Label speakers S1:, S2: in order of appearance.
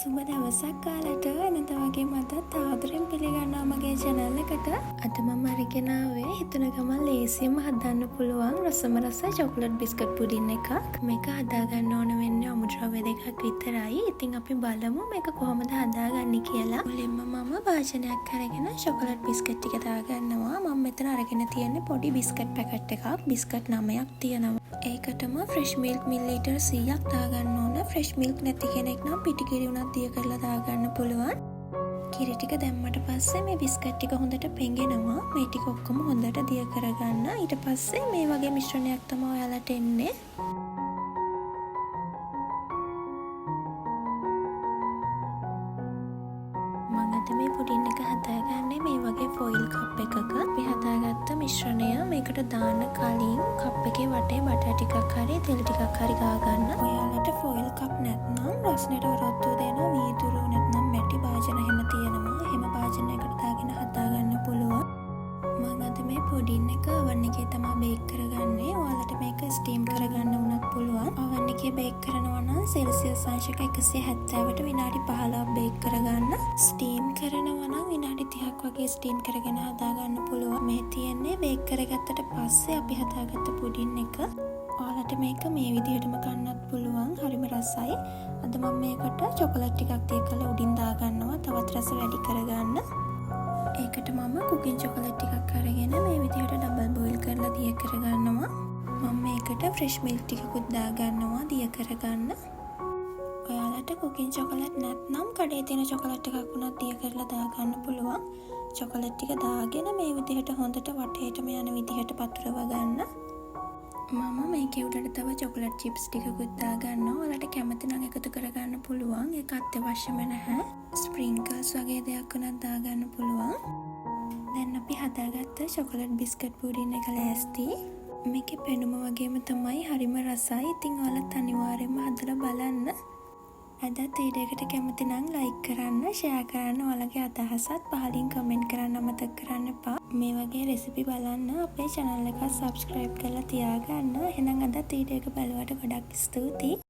S1: සුබ දවසක් ඔයාලට. වෙනදා වගේම අදත් ආදරෙන් පිළිගන්නවා මගේ චැනල් එකට. අද මම අරගෙන ආවේ හිතුන ගමන් ලේසියෙන්ම හදන්න පුළුවන් රසම රස චොකලට් බිස්කට් පුඩින් එකක්. මේක හදාගන්න ඕන වෙන්නේ අමුද්‍රව්‍ය දෙකක් විතරයි. ඉතින් අපි බලමු මේක කොහොමද හදාගන්නේ කියලා. මුලින්ම මම භාජනයක් අරගෙන චොකලට් බිස්කට් ටික දාගන්නවා. මම මෙතන අරගෙන තියෙන්නේ පොඩි බිස්කට් පැකට් එකක්. බිස්කට් 9ක් තියෙනවා. ඒකටම ෆ්‍රෙෂ් මිල්ක් මිලිලීටර් 100ක් දාගන්න ඕන. ෆ්‍රෙෂ් මිල්ක් නැති කෙනෙක් නම් පිටි කිරි උනත් දිය කරලා දාගන්න පුළුවන්. කිරි ටික දැම්මට පස්සේ මේ බිස්කට් ටික හොඳට පෙඟෙනවා. මේ ටික ඔක්කොම හොඳට දිය කරගන්න. ඊට පස්සේ මේ වගේ මිශ්‍රණයක් තමයි ඔයාලට එන්නේ. මං අද මේ පුඩින් එක හදාගන්නේ මේ වගේ ෆොයිල් කප් එකක. අපි හදාගත්ත මිශ්‍රණය මේකට දාන්න කලින් කප් එකේ වටේ බටර් ටිකක් හරි තෙල් ටිකක් හරි ගාගන්න. ඔයාලට ෆොයිල් කප් නැත්නම් රස්නෙට ඔරොත්තු දෙන වීදුරු නැත්නම් මැටි භාජන එහෙම තියෙනවා. එහෙම භාජනයකට දාගෙන හදාගන්න පුළුවන්. මං අද මේ පුඩින් එක අවන් එකේ තමා බේක් කරගන්නේ. ඔයාලට මේක ස්ටීම් කරගන්න වුණත් පුළුවන්. අවන් එකේ බේක් කරනවා නම් සෙල්සියස් අංශක 170ට විනාඩි 15ක් බේක් කරගන්න. ස්ටීම් කරනවා නම් විනාඩි 30ක් වගේ ස්ටීම් කරගෙන හදාගන්න පුළුවන්. මේ තියෙන්නේ බේක් කරගත්තට පස්සේ අපි හදාගත්ත පුඩින් එක. ඔයාලට මේක මේ විදිහටම කන්නත් පුළුවන්. හරිම රසයි. අද මම මේකට චොකලට් ටිකක් දිය කරලා උඩින් දාගන්නවා තවත් රස වැඩි කරගන්න. ඒකට මම කුකින් චොකලට් ටිකක් අරගෙන මේ විදිහට ඩබල් බොයිල් කරලා දිය කරගන්නවා. මම මේකට ෆ්‍රෙෂ් මිල්ක් ටිකකුත් දාගන්නවා දිය කරගන්න. ඔයාලට කුකින් චොකලට් නැත්නම් කඩේ තියෙන චොකලට් එකක් වුණත් දිය කරලා දාගන්න පුළුවන්. චොකලට් ටික දාගෙන මේ විදිහට හොඳට වටේටම යන විදිහට පතුරව ගන්න. මම මේකේ උඩට තව චොකලට් චිප්ස් ටිකකුත් දාගන්නවා. ඔයාලට කැමති නම් එකතු කරගන්න පුළුවන්. ඒක අත්‍යවශ්‍යම නැහැ. ස්ප්‍රින්කල්ස් වගේ දෙයක් වුණත් දාගන්න පුළුවන්. දැන් අපි හදාගත්ත චොකලට් බිස්කට් පුඩින් එක ලෑස්ති. මේකේ පෙනුම වගේම තමයි හරිම රසයි. ඉතින් ඔයාලත් අනිවාර්යයෙන්ම හදලා බලන්න. අදත් වීඩියෝ එකට කැමති නම් ලයික් කරන්න, ෂෙයා කරන්න, ඔයාලගේ අදහසත් පහලින් කමෙන්ට් කරන්න අමතක කරන්න එපා. මේ වගේ රෙසිපි බලන්න අපේ චැනල් එක සබ්ස්ක්‍රයිබ් කරලා තියාගන්න. එහෙනම් අදත් වීඩියෝ එක බැලුවට ගොඩක් ස්තුතියි.